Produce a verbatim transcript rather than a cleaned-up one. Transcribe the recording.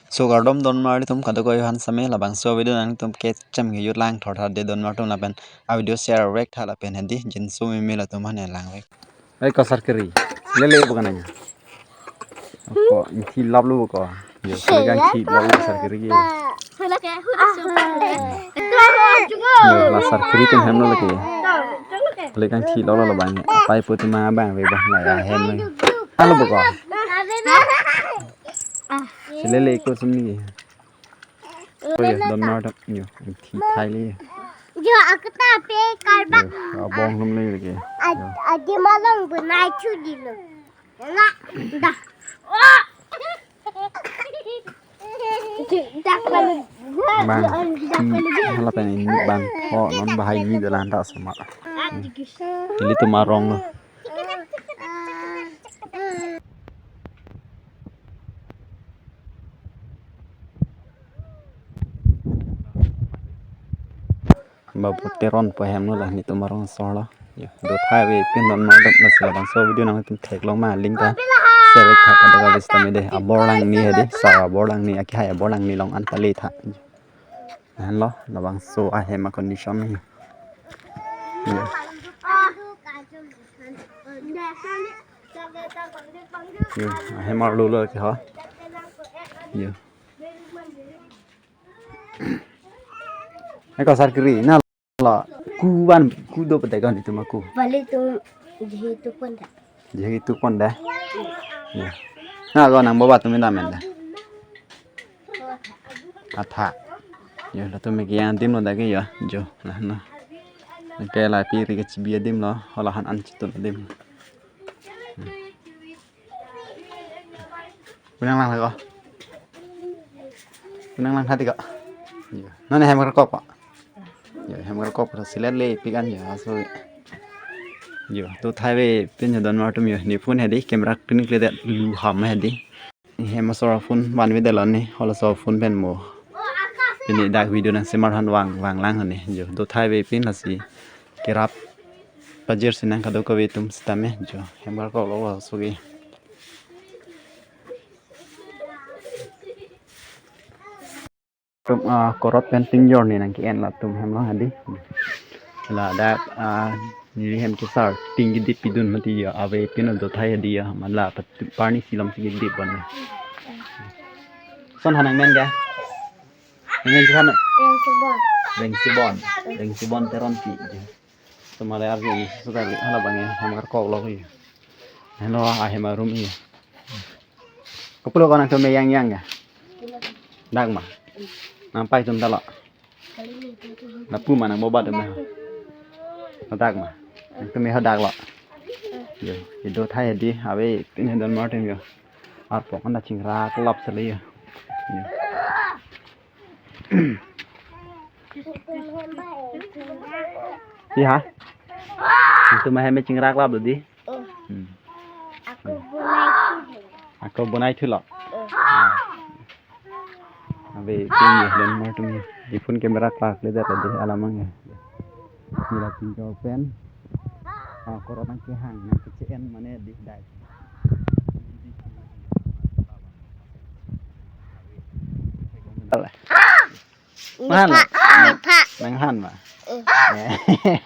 So kardom donmar atum kadokave aphan sitame, labangso video nangtum kecham kejut lang thorthar de donmar atum lapen a video share vek tha lapen hedi jinso meme latum aphan langvek. Ei ko sar kiri. Lele bukan nanya. Ko ingthi lap lo ko. Yo, kali kan thi lap lo sar kiri ke. Hula ke, hula suka. Yo, la sar kiri atum hem lo lagi. Kali kan thi lap lo labang. Apai pu atum abang ve bang la ya hem lo. Halo bukan. Lele ko sumni. Oh, yo, donmar atum, yo, thi thai le. Jo, aku ta pe karba. Yo, abong lum le lagi. Ad-, adi malong bunai chu di lo. Na, da. Dak palu. Bang, dak palu. Hala pen ini bang. Oh, non bahai ni dalan tak sama. Ilitum arong lo. Babu Teron pu ahem lo la, netum arong asor lo. Yo, do thai ave pin donmar atum, lasi labangso video nangtum theklong ma link ta share tha kadokave sitame de. Abor langni hedi, sar abor langni, akehai abor langni along an ta le tha. Lahenlo labangso ahem a condition ni. Yo. Yo, ahem arlo lo ke ha. Yo. Eko sar kiri na la ku van ku do pete kan itu maku. Balik tu, jehe tu pon da. Jehe tu pon da. Ya. Na ko nang bawa tu minta menda. Atha. Yo, latum ke yang adim lo da ke yo. Jo, la na. Ke la piri kechibi adim lo, holahan an chitun adim. Kunang lang ko. Kunang lang hati ko. Yo. Non hem kar kop. Yo, hem kar kop silet le pikan yo aso. Yo, do thai ave pin yo donmar atum yo. Ne phone hedi camera clean clear det lu ham hedi. Hem asor phone ban ve det lo ne, halaso phone pen mo. Pini dak video nang semar han vang vang lang ne. Yo, do thai ave pin lasi kerap pajir sinang kadokave atum sitame. Jo, hem kar kop lo so ke. Tum, ah, korot pen tingjor ni nang ke-en latum hem lo hadi. Ladak, ah, neli hem kesar ting kedip pidun mati ya, ave pin do thai hadi ya, mala pat-, parni silom si kedip bon. Son hanang men ga? Hanang si han? Rengsibon. Rengsibon. Rengsibon Teronpi. Tomare arju ni sudah li hala bang ya, hem kar kop lo ya. Helo, ah, hem arum ya. Kopilo ko nangtum yang yang ya? Dak ma. Nang pai tum ta lo. Lapu ma nang bobat tum. Dak ma. Nangtum hadak lo. Yo, ido thai hadi ave pin he donmar atum yo. Arpok anda chingrak lap sele yo. Yo. Iya. Nangtum ahem chingrak lap do di. Hmm. Ako bonai thu lo. Ave pin yo donmar atum yo. Di phone camera klar le det di alamang ya. Nila pin ko pen. Ah, korot nang kehang nang ke-en mane di dai. Mahan la? Nang han ma? Eh.